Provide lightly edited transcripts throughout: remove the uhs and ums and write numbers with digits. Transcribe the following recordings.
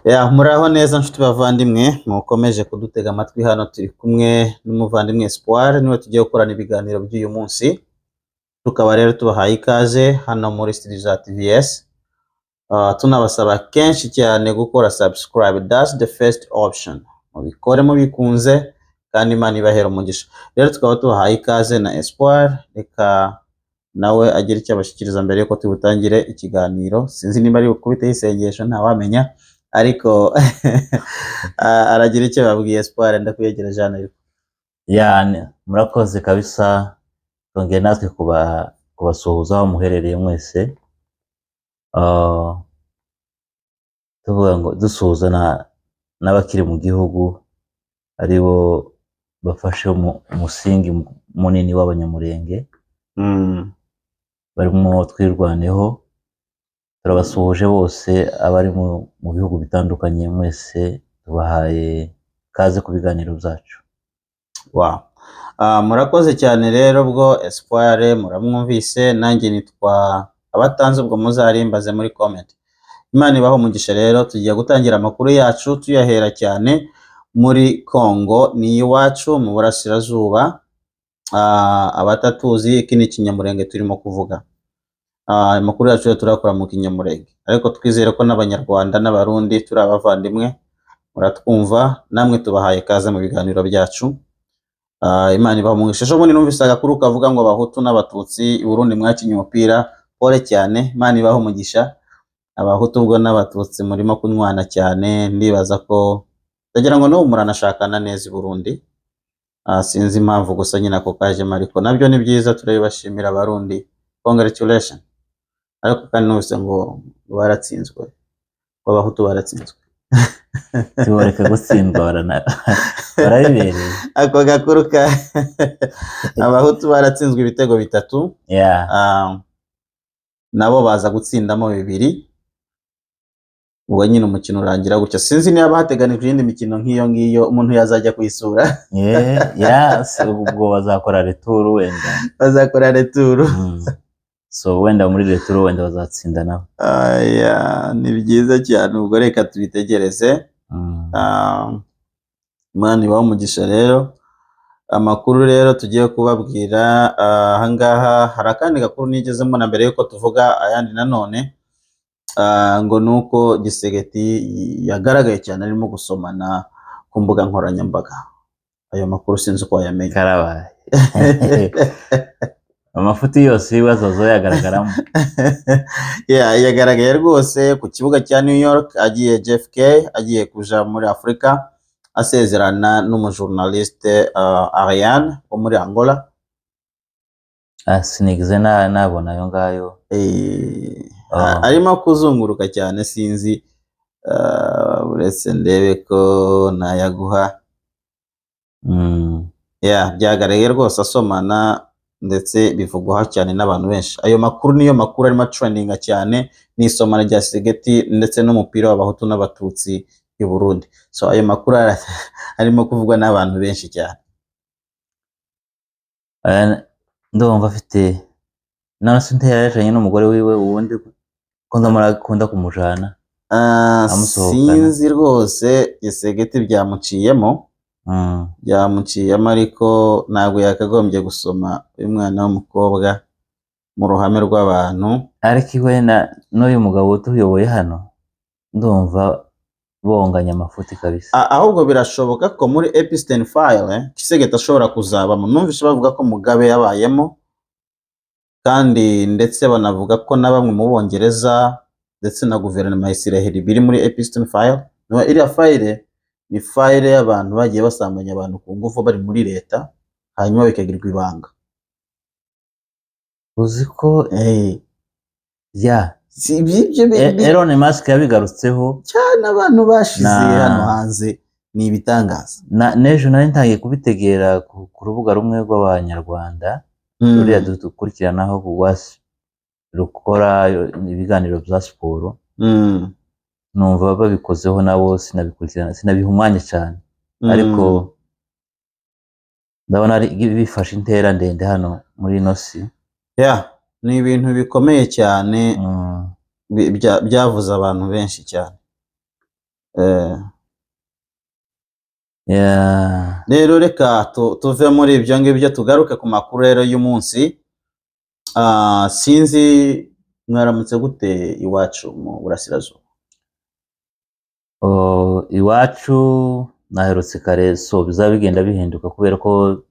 Ya, muraho neza nshuti bavandimwe, mukomeje kudutega amatwi. Hano turi kumwe n'umuvandimwe Espoir, niwe tugiye gukorana ibiganiro by'uyu munsi. Tukaba rero tubahaye ikaze hano muri studio za TVS. Tunabasaba kenshi cyane gukora subscribe, that's the first option. Mubikore mubikunze kandi Imana ibahera umugisha. Rero tukaba tubahaye ikaze na Espoir, reka nawe agira icyo abashyikiriza mbere yuko tubutangire ikiganiro. Sinzi niba ari bukubiteho isengesho, ntawamenya, ariko aragira icyo babwiye. Espoir, ndakwiyegereje hano ariko. Yani murakoze kabisa, twongeye natwe kubasuhuza aho muherereye mwese. Tuvuga ngo dusuhuza n'abakiri mu gihugu, aribo bafashe umusingi munini w'Abanyamurenge barimo Twirwaneho. Turabasuhuje bose abari mu bihugu bitandukanye, mwese tubahaye kaze ku biganiro byacu. Wow. Murakoze cyane rero. Ubwo Espoir muramwumvise, nanjye nitwa abatanze, ubwo muzarimbaze muri comment. Imana ibaho umugisha. Rero tugiye gutangira amakuru yacu tuyahera cyane muri Congo, ni iwacu mu burasirazuba. Abatatuzi, iki ni Ikinyamurenge turimo kuvuga. Amakuru yacu rero turakora mu Kinyamurenge, ariko twizere ko n'Abanyarwanda n'Abarundi turi abavandimwe, muratwumva, namwe tubahaye ikaze mu biganiro byacu. Imana ibaha umugisha. Ejo bundi numvise agakuru kavuga ngo Abahutu n'Abatutsi i Burundi mwakinye umupira. Pole cyane, Imana ibaha umugisha. Abahutu ubwo n'Abatutsi murimo kunywana cyane, ndibaza ko ndagira ngo n'ubu muranashakana neza i Burundi. Sinzi impamvu gusa nyine ako kajemo, ariko nabyo ni byiza, turabibashimira Abarundi, congratulation. Ariko kandi numvise ngo baratsinzwe, ngo Abahutu baratsinzwe. Tubareka gutsindwa, barabibereye. Ako gakuru ka Abahutu baratsinzwe ibitego 3, nabo baza gutsindamo 2, ubwo nyine umukino urangira gutya. Sinzi niba hateganijwe iyindi mikino nk'iyo ngiyo umuntu yazajya kuyisura. Yeah, ubwo bazakora retour wenda. Bazakora retour. So wenda muri retour wenda bazatsinda nabo. Aya, ni byiza cyane, ubwo reka tubitegereze. Imana ibahe umugisha. Rero amakuru rero tugiye kubabwira ahangaha, hari akandi gakuru nigeze mbona mbere yuko tuvuga ayandi nanone, ngo ni uko Tshisekedi yagaragaye cyane arimo gusomana ku mbuga nkoranyambaga. Ayo makuru sinzi uko wayamenya. Karabaye, amafuti yose y'ibibazo yagaragaramo. Yeah, yagaragaye rwose ku kibuga cya New York agiye JFK, agiye kuja muri Afurika, asezerana n'umujournaliste Ariane wo muri Angola. Ah, sinigeze nabona ayo ngayo. Arimo kuzunguruka cyane, sinzi, uretse ndebe ko nayaguha. Yeah, byagaragaye rwose asomana, ndetse bivugwaho cyane n'abantu benshi. Ayo makuru niyo makuru arimo trendinga cyane, ni isomana rya Tshisekedi ndetse n'umupira w'Abahutu n'Abatutsi i Burundi. So ayo makuru arimo kuvugwa n'abantu benshi cyane. Aya, ndumva afite none se ntiyajanye n'umugore wiwe ubundi, ko ndamara akunda kumujana amusohokana? Sinzi rwose, Tshisekedi byamuciyemo. Byamuciyemo, ariko ntabwo yakagombye gusoma uyu mwana w'umukobwa mu ruhame rw'abantu. Ariko iwe n'uyu mugabo utuyoboye hano, ndumva bonganya amafuti kabisa. Ahubwo birashoboka ko muri Epstein file Tshisekedi ashobora kuzabamo. Numvise bavuga ko Mugabe yabayemo, kandi ndetse banavuga ko na bamwe mu Bongereza ndetse na guverinoma ya Israel biri muri Epstein file. No, iriya file ni file y'abantu bagiye basambanya abantu ku ngufu bari muri leta, hanyuma bikagirwa ibanga. Uzi ko Si ibyo Elon Musk yabigarutseho. Cyane, abantu bashize hano hanze ni ibitangaza. N'ejo nari ntangiye kubitegera ku rubuga rumwe rw'Abanyarwanda ruriya dukurikiranaho rukora ibiganiro bya siporo. Numva babikozeho nabo, sinabikurikirana, sinabiha umwanya cyane, ariko ndabona ari bifashe intera ndende hano muri ino si. Yeah, ni ibintu bikomeye cyane, byavuze abantu benshi cyane. Yeah. Rero reka tuve muri ibyo ngibyo, tugaruke ku makuru rero y'umunsi. Sinzi mwaramutse gute iwacu mu burasirazuba? Oh, iwacu naherutse kare, so bizaba bigenda bihinduka kubera ko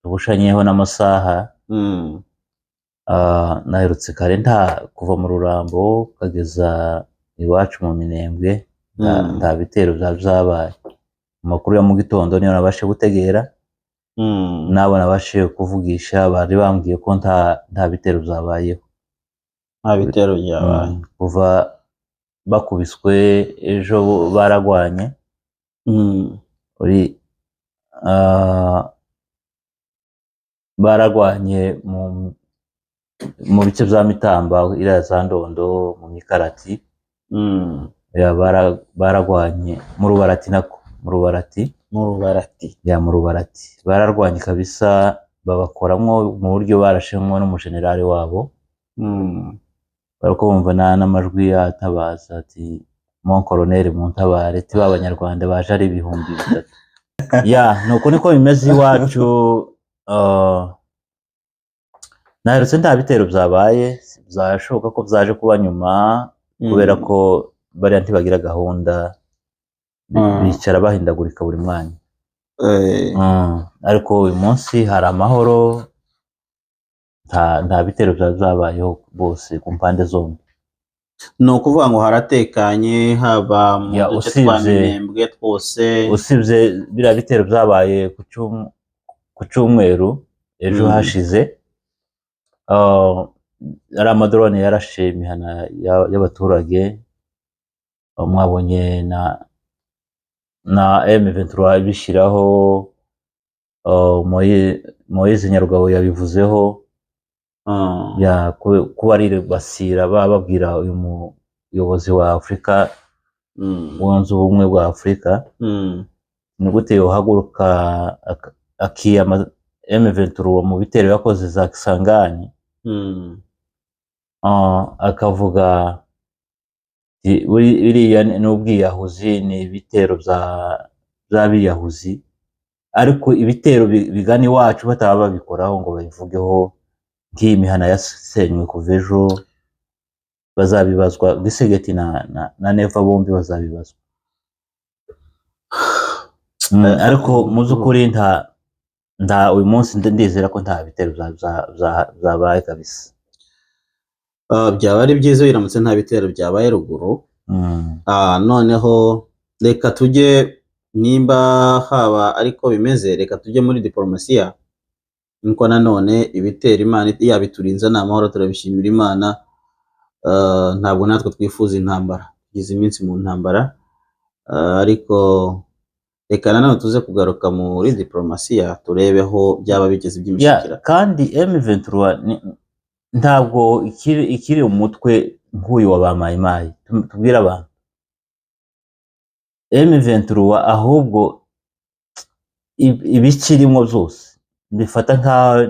tubushanyeho n'amasaha. Naherutse kare, nta kuva mu Rurambo ukageza iwacu mu Minembwe nta bitero byaba byabaye. Amakuru ya mu gitondo niyo nabashe gutegera, n'abo nabashe kuvugisha bari bambwiye ko nta bitero byabayeho. Nta bitero byabaye. Kuva bakubiswe ejo baragwanye, uri baragwanye mu bice bya Mitamba, iriya za Ndondo, mu Mikarati. Ya, baragwanye mu Rubarati, nako mu Rubarati. Mu Rubarati. Ya, mu Rubarati bararwanye kabisa, babakoramwo mu buryo barashemwo n'umujenerali wabo. Bariko bumva n'amajwi yatabaza ati: "Mon colonel, muntabare, tiba Abanyarwanda baje ari 3000." Ya, nuko niko bimeze iwacu. Naherutse nta bitero byabaye, byashoboka ko byaje kuba nyuma kubera ko bariya ntibagira gahunda, bicara bahindagurika buri mwanya. Ariko uyu munsi hari amahoro, nta bitero byaba byabayeho bose ku mpande zombi. Ni ukuvuga ngo haratekanye haba mu Ya, duce twa usibye Minembwe twose? Usibye biriya bitero byabaye ku cyumweru ejo hashize, ari amadrone yarashe imihana y'abaturage. Mwabonye na M23 ibishyiraho, Moise Nyarugabo yabivuzeho. Ya, kuba ari basira baba babwira uyu muyobozi wa Afurika wunze Ubumwe bwa Afurika, ni gute yohaguruka akiyama M23 mu bitero yakoze za Kisangani, akavuga ati, "Biriya ni ubwiyahuzi, ni ibitero by'abiyahuzi," ariko ibitero bigana iwacu bataba babikoraho ngo babivugeho, nk'iyi mihana yasenywe kuva ejo, bazabibazwa. Tshisekedi na Neva bombi bazabibazwa. Ariko mu by'ukuri nta uyu munsi ndizera ko nta bitero byabaye kabisa. Byaba ari byiza biramutse nta bitero byabaye ruguru. Noneho reka tujye, nimba haba ariko bimeze, reka tujye muri diporomasiya. Nkuko nanone ibitero Imana yabiturinze ni amahoro, turabishimira Imana. Ntabwo natwe twifuza intambara, tugize iminsi mu ntambara. Ariko reka nanone tuze kugaruka muri diporomasiya, turebeho byaba bigeze Ya, by'imishyikirano. Kandi M23 ntabwo ikiri umutwe nk'uyu wa ba Mayimayi. Tubwire abantu, M23 ahubwo ibikirimo byose bifata nk'aho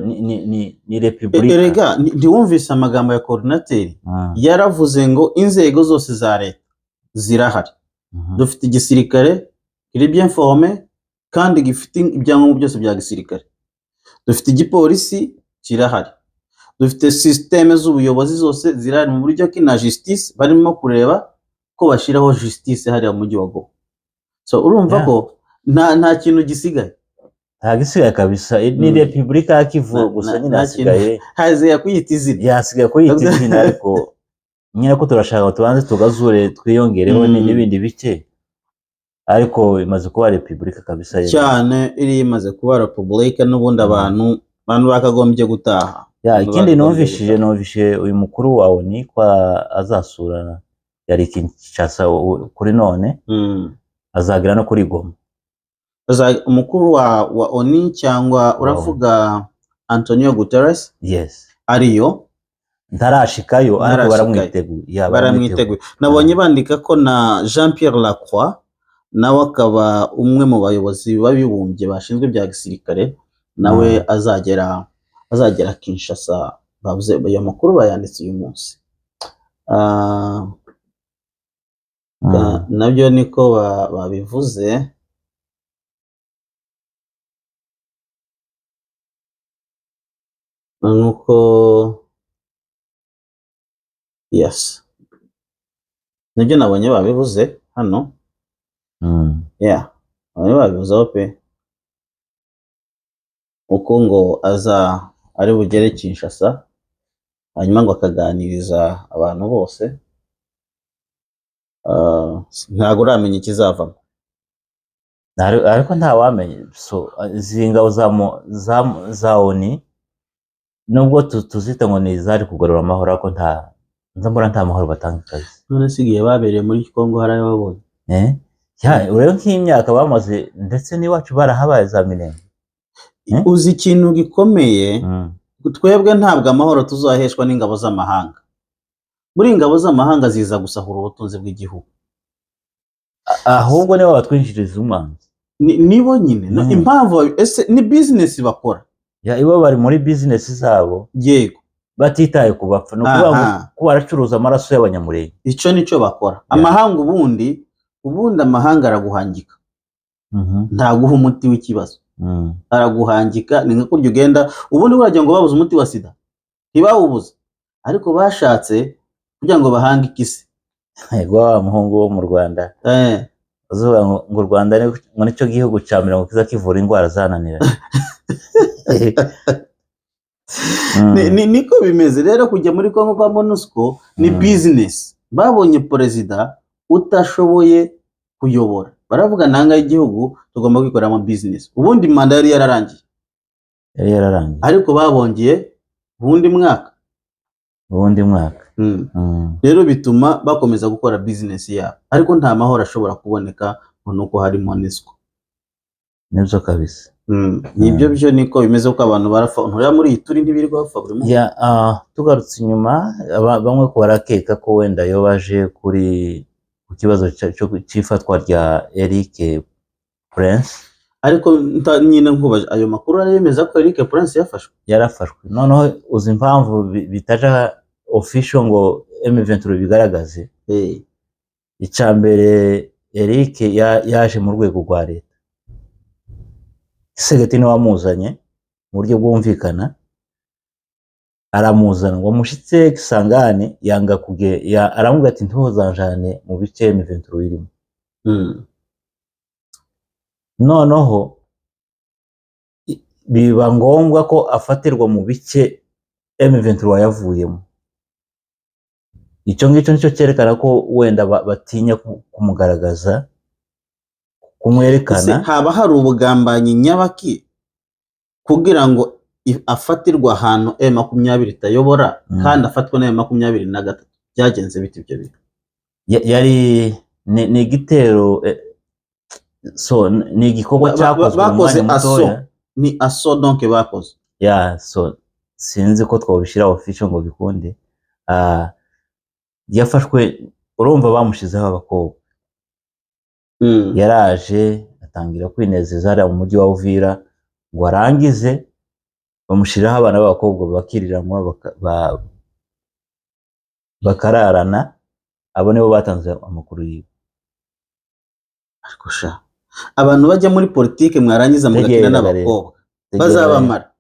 ni repubulika. Erega ntiwumvise amagambo ya coordinateur? Yaravuze ngo inzego zose za leta zirahari. Dufite igisirikare kiri bien formé kandi gifite ibyangombwa byose bya gisirikare, dufite igipolisi kirahari, dufite système z'ubuyobozi zose zirahari, mu buryo ki na justice barimo kureba ko bashyiraho justice hariya mu mujyi wa Goma. So urumva ko nta kintu gisigaye. Nta gisigaye kabisa, ni repubulika ya Kivu gusa nyine hasigaye. Haziye kuyita izina. Yasigaye kuyita izina, ariko nyine ko turashaka ngo tubanze tugazure, twiyongereho n'ibindi bice, ariko imaze kuba repubulika kabisa yewe. Cyane, iri imaze kuba repubulika n'ubundi abantu bakagombye gutaha. Ya, Abantu ikindi bakagombye numvishije gutaha. Numvishije uyu mukuru wa ONU ko azasura, yari Kinshasa kuri none, azagera no kuri Goma. Umukuru wa ONU cyangwa uravuga Antonio Guterres? Yes. Ariyo? Ntarashikayo, ariko Ntarashikayo. baramwiteguye. Ya, Baramwiteguye. Nabonye bandika ko na Jean Pierre Lacroix nawe akaba umwe mu bayobozi b'abibumbye bashinzwe ibya gisirikare, nawe azagera Kinshasa. Bavuze ayo makuru, bayanditse uyu munsi. Nabyo niko babivuze. Nuko yes, nibyo nabonye babivuze hano. Yeah, nabonye babivuzeho pe, uko ngo aza ari bugere Kinshasa, hanyuma ngo akaganiriza abantu bose. Ntabwo uramenya ikizavamo. Ariko ntawamenye. So izi ngabo za ONU, nubwo tuzita ngo ni izari kugarura amahoro, ariko nta nza mbona nta mahoro batanga kabisa. None se igihe babereye muri Kongo hari ayo babonye? Eh? Ya, urebe nk'imyaka bamaze, ndetse n'iwacu barahabaye za Minembwe. Uzi ikintu gikomeye? Twebwe ntabwo amahoro tuzaheshwa n'ingabo z'amahanga. Muri ingabo z'amahanga ziza gusahura ubutunzi bw'igihugu. Ahubwo nibo batwinjiriza umwanzi. Nibo nyine. No, impamvu ese ni business bakora. Ya, ibo bari muri business zabo. Batitaye ku bapfa, ni ukuvuga ngo ko baracuruza amaraso y'Abanyamurenge. Icyo nicyo bakora. Amahanga ubundi amahanga araguhangika. Ntaguha umuti w'ikibazo. Araguhangika, ni nka kurya ugenda ubundi buragira ngo babuze umuti wa sida. Ntibawubuze. Ariko bashatse kugira ngo bahangike isi. Yego, wa muhungu wo mu Rwanda. Uzuvuga ngo u Rwanda ngo nicyo gihugu cya mirongo kiza kivura indwara zananiranye. Niko bimeze rero, kujya muri Kongo kwa MONUSCO ni business. Babonye perezida utashoboye kuyobora, baravuga nanga y'igihugu tugomba kwikoreramo business. Ubundi manda yari yararangiye. Yari yararangiye. Ariko babongeye ubundi mwaka. Ubundi mwaka. Rero bituma bakomeza gukora business yabo, ariko nta mahoro ashobora kuboneka ngo nuko hari MONUSCO. Nibyo kabisa. Nibyo byo niko bimeze, ko abantu barapfa. Nturya muri iyi turi ntibirirwa bapfa buri munsi. Ya, tugarutse inyuma, bamwe ko barakeka ko wenda yo baje kuri ku kibazo cy'ifatwa rya Eric Prince. Ariko nyine nkubaje, ayo makuru aremeza ko Eric Prince yafashwe? Yarafashwe. Noneho uzi impamvu bitaja official ngo M23 bigaragaze? Icya mbere, Eric yaje mu rwego rwa leta. Tshisekedi niwe wamuzanye mu buryo bwumvikana, aramuzana ngo amushitse Kisangani, yanga kuge ya, aramubwira ati ntuzanjane mu bice M23 irimo. Noneho biba ngombwa ko afatirwa mu bice M23 yavuyemo. Icyo ngicyo nicyo cyerekana ko wenda batinya kumugaragaza, kumwerekana. Ese haba hari ubugambanyi nyabaki kugira ngo afatirwe ahantu M20 itayobora, kandi afatwe na M23? Byagenze bite ibyo bintu? Yari ni igitero, so ni igikorwa cyakozwe mu Bakoze mwanya aso. mutoya. Ni aso donc bakoze. Ya, so sinzi ko twabishyira official ngo bikunde. Yafashwe, urumva bamushizeho abakobwa. Yaraje atangira kwinezeza hariya mu mujyi wa Uvira, ngo arangize bamushyiraho abana b'abakobwa bakiriranwa, bakararana. Abo nibo batanze amakuru yiwe. Ariko sha, abantu bajya muri politike mwarangiza mugakina Tegera n'abakobwa rero. bazabamara.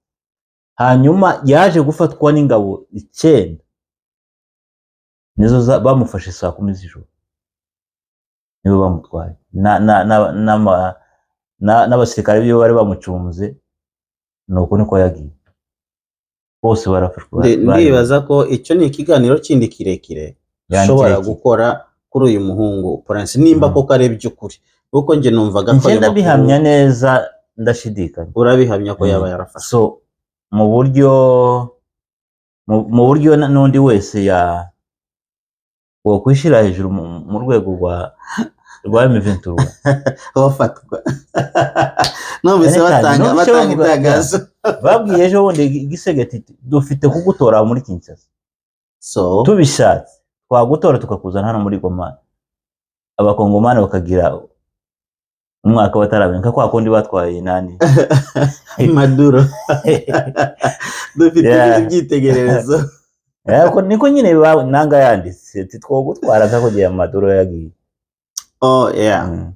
Hanyuma yaje gufatwa n'ingabo 9, nizo bamufashe saa 10 z'ijoro, nibo bamutwaye n'abasirikare biwe bari bamucunze. Nuko niko yagiye, bose barafashwe. Ndibaza ko icyo ni ikiganiro kindi kirekire Yani ushobora kirekire. gukora kuri uyu muhungu Prince, nimba koko ari iby'ukuri, kuko njye numvaga ko Njye ayo makuru ndabihamya neza, ndashidikanya. Urabihamya ko yaba yarafashwe? So mu buryo n'undi wese ya wakwishyira hejuru mu rwego rwa M23 Bafatwa numvise Cyane cyane, batanga numvise batanga bavuga- itangazo. Babwiye ejo bundi Gisegeti, dufite kugutora muri Kinshasa. So tubishatse twagutora tukakuzana hano muri Goma, abakongomani bakagira umwaka bataramenya, nka kwa kundi batwaye nani. Maduro dufite ibyitegererezo. Ariko niko nyine nanga yanditse ati twogutwara nka kugira Maduro yagiye. Oh yeah.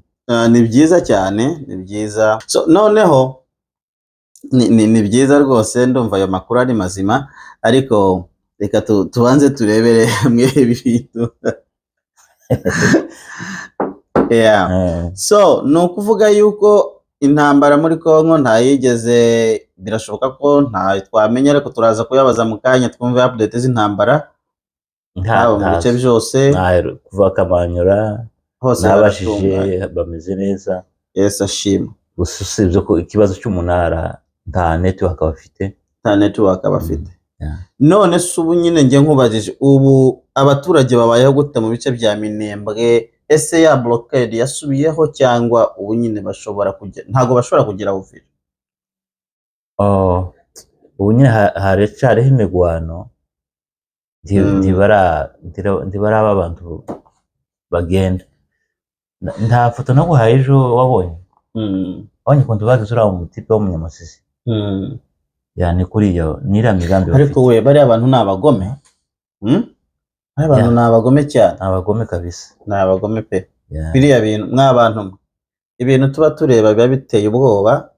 Ni byiza cyane, ni byiza. So noneho ni byiza rwose, ndumva ayo makuru ari mazima, ariko reka tubanze turebere hamwe ibi bintu. Yeah. So ni ukuvuga yuko intambara muri Congo ntayigeze, birashoboka ko ntayo twamenya, ariko turaza kuyabaza mu kanya twumve update z'intambara haba mu bice byose. Kuva Kamanyura hose nabashije baratunganye. Bameze neza. Yesu ashimwe. Gusa usibye ko ikibazo cy'umunara, nta network bafite. Nta network bafite. Yeah. None se ubu nyine njye nkubajije, ubu abaturage babayeho gute mu bice bya Minembwe? Ese ya blockade yasubiyeho, cyangwa ubu nyine bashobora kujya, ntabwo bashobora kugera Uvira? Oh, ubu nyine haracyariho imigwano. Ntibaraba abantu bagenda. Nta foto naguhaye ejo wabonye? Wabonye ukuntu bagize uriya mutipe w'umunyamasisi? Ya, ni kuri iyo n'iriya migambi Ariko bafite. we, bariya bantu ni abagome. Bariya bantu ni abagome cyane. Ni abagome kabisa. Ni abagome pe. Biriya bintu, mwa bantu mwe, ibintu tuba tureba biba biteye ubwoba,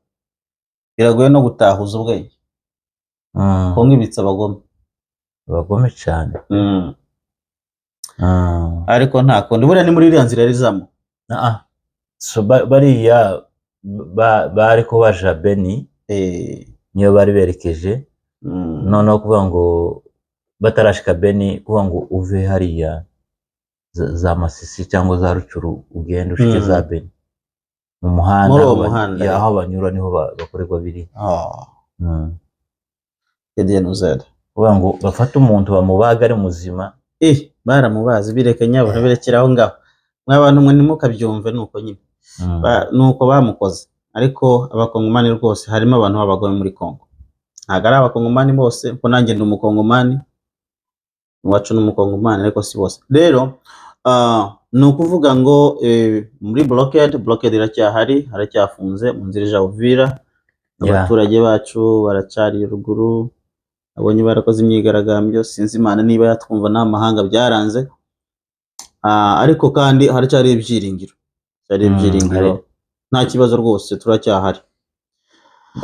biragoye no gutahuza ubwenge. Kongo ibitse abagome. Abagome cyane. Ariko nta kundi, buriya ni muri iriya nzira rizamo. Ah, ah. So bariya bariko baja Beni, niyo bari berekeje. Noneho kuvuga ngo batarashika Beni, kuvuga ngo uve hariya za Masisi cyangwa za Rucuru ugende ushike za Beni mu muhanda, Muri uwo aho muhanda, ya, eh. aho banyura niho bakorerwa biri. Oh. KDNZ. Kuvuga ngo bafate umuntu bamubaga ari muzima. Eh, baramubazi, bireke nyabona, birekera aho ngaho. Mwa bantu mwe, ntimukabyumve, nuko nyine. Nuko bamukoze. Ariko abakongomani rwose, harimo abantu b'abagome muri Kongo. Ntabwo ari abakongomani bose, kuko nanjye ndi umukongomani. Iwacu ni umukongomani, ariko si bose. Rero ni ukuvuga ngo muri blockade iracyahari, haracyafunze mu nzira ija Uvira. Abaturage bacu baracari ruguru, abonye barakoze imyigaragambyo, sinzi Imana niba yatwumva, n'amahanga byaranze. Ariko kandi haracyari ibyiringiro, haracyari ibyiringiro, nta kibazo rwose, turacyahari.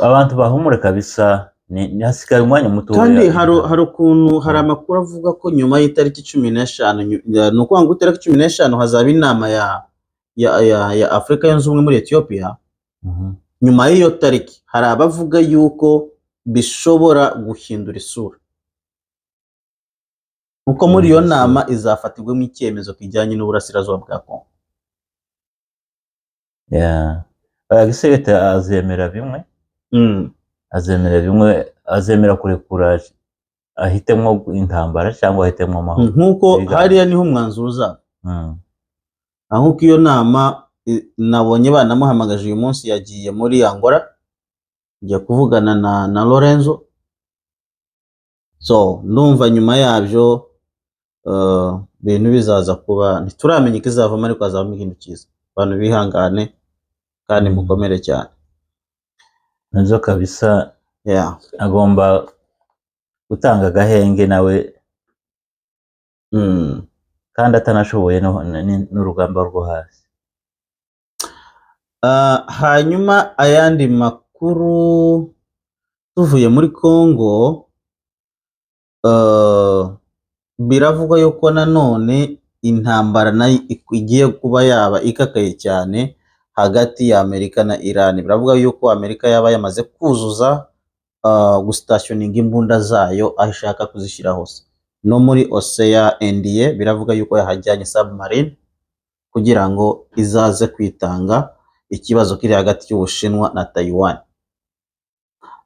Abantu bahumure kabisa, ni hasigaye umwanya muto. Kandi hari ukuntu hari amakuru avuga ko nyuma y'itariki 15, ni ukuvuga ngo itariki 15 hazaba inama ya Afurika Yunze Ubumwe muri Ethiopia. Nyuma y'iyo tariki hari abavuga yuko bishobora guhindura isura, kuko muri iyo Guhindura isura. nama izafatirwamo icyemezo kijyanye n'uburasirazuba bwa Kongo. Yeah. Gisegeti azemera bimwe, azemera bimwe, azemera kurekura, ahitemo intambara cyangwa ahitemo amahoro. Nk'uko Ibiganiro. hariya niho umwanzuro uzaba. Nk'uko iyo nama nabonye banamuhamagaje uyu munsi, yagiye muri Angola kujya kuvugana na Lorenzo. So ndumva nyuma yabyo ibintu bizaza kuba, ntituramenya ikizavamo, ariko hazavamo ikintu cyiza. Abantu bihangane kandi mukomere cyane. Nazo kabisa. Agomba gutanga agahenge nawe, kandi atanashoboye n'urugamba rwo hasi. Hanyuma ayandi makuru tuvuye muri Congo, biravugwa yuko nanone intambara nayo igiye kuba yaba ikakaye cyane hagati ya Amerika na Iran. Biravuga yuko Amerika yaba yamaze kuzuza gusitationinga imbunda zayo aho ishaka kuzishyira hose, no muri Océan Indien biravuga yuko yahajyanye submarine kugira ngo izaze kwitanga ikibazo kiri hagati y'Ubushinwa na Taiwan.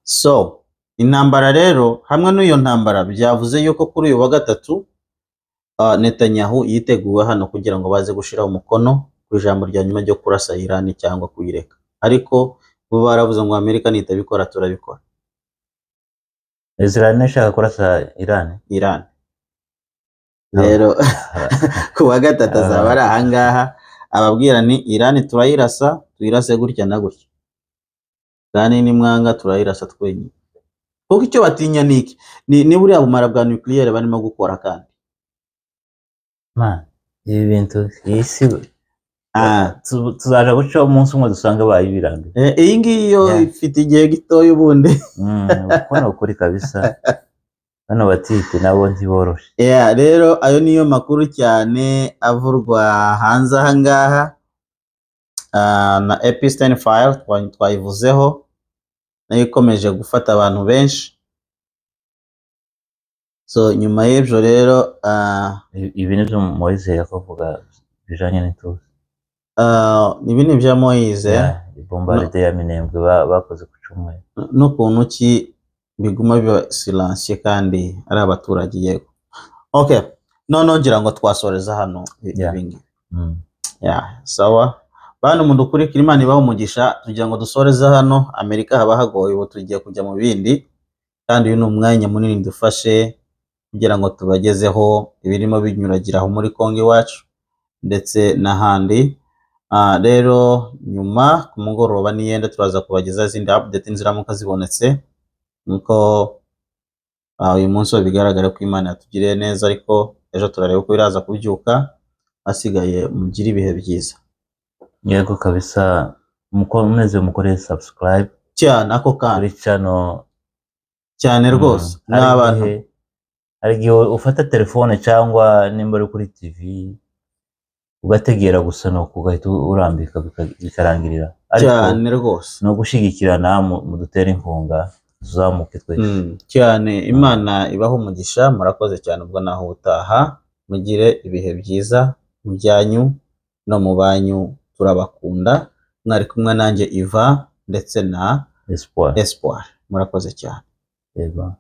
So intambara rero, hamwe n'iyo ntambara, byavuze yuko kuri uyu wa gatatu Netanyahu yiteguwe hano kugira ngo baze gushiraho umukono ku ijambo rya nyuma ryo kurasa Iran cyangwa kuyireka, ariko bo baravuze ngo Amerika nitabikora turabikora. Israel ntishaka kurasa Iran. Iran rero ku wa gatatu azaba ari ahangaha ababwira ni Iran turayirasa, tuyirase gutya na gutya, kandi nimwanga turayirasa twenyine, kuko icyo batinya ni iki? Ni buriya bumara bwa nucléaire barimo gukora kandi. Man, ibi bintu, iyi si Tuzaja guca umunsi umwe dusanga bayibirambiwe. Iyi ngiyi yo ifite igihe gitoya ubundi. Uko ni ukuri kabisa, bano batipe nabo ntiboroshe. Yeah, rero ayo niyo makuru cyane avurwa hanze aha ngaha. Na Epstein file twayivuzeho, nayo ikomeje gufata abantu benshi. So nyuma y'ibyo rero Ibi nibyo Moise yakuvuga bijanye n'ituze. Ibi ni ibya Moise. Yeah, bombardement ya Minembwe bakoze ku cyumweru. N'ukuntu ki biguma biba silencieux kandi ari abaturage. Yego, okay, noneho ngira ngo twasoreza hano ibi ngibi. Yeah, sawa bantu mudukurikira, Imana ibahe umugisha. Tugira ngo dusoreze hano. Amerika haba hagoye, ubu tugiye kujya mu bindi, kandi uyu ni umwanya munini dufashe kugira ngo tubagezeho ibirimo binyuragira aho muri Kongo iwacu ndetse n'ahandi. Rero nyuma ku mugoroba niyenda turaza kubagezaho izindi update nziramuka zibonetse, nkuko uyu munsi bigaragara ko Imana yatugiriye neza, ariko ejo turareba uko biraza kubyuka. Hasigaye mugire ibihe byiza. Yego kabisa, mukomeze mukore subscribe cyane ako kandi kuri channel. Cyane rwose. Hari N'abantu hari igihe ufata telefone cyangwa nimba uri kuri TV ugategera gusa, nuko ugahita urambika bikarangirira, ariko Cyane rwose. ni ugushyigikirana, mudutere inkunga tuzamuke twese. Cyane, Imana ibaho umugisha. Murakoze cyane. Ubwo naho ubutaha, mugire ibihe byiza mu byanyu no mu banyu. Turabakunda. Mwari kumwe nanjye Iva ndetse na Espoir. Espoir. Murakoze cyane. Yego.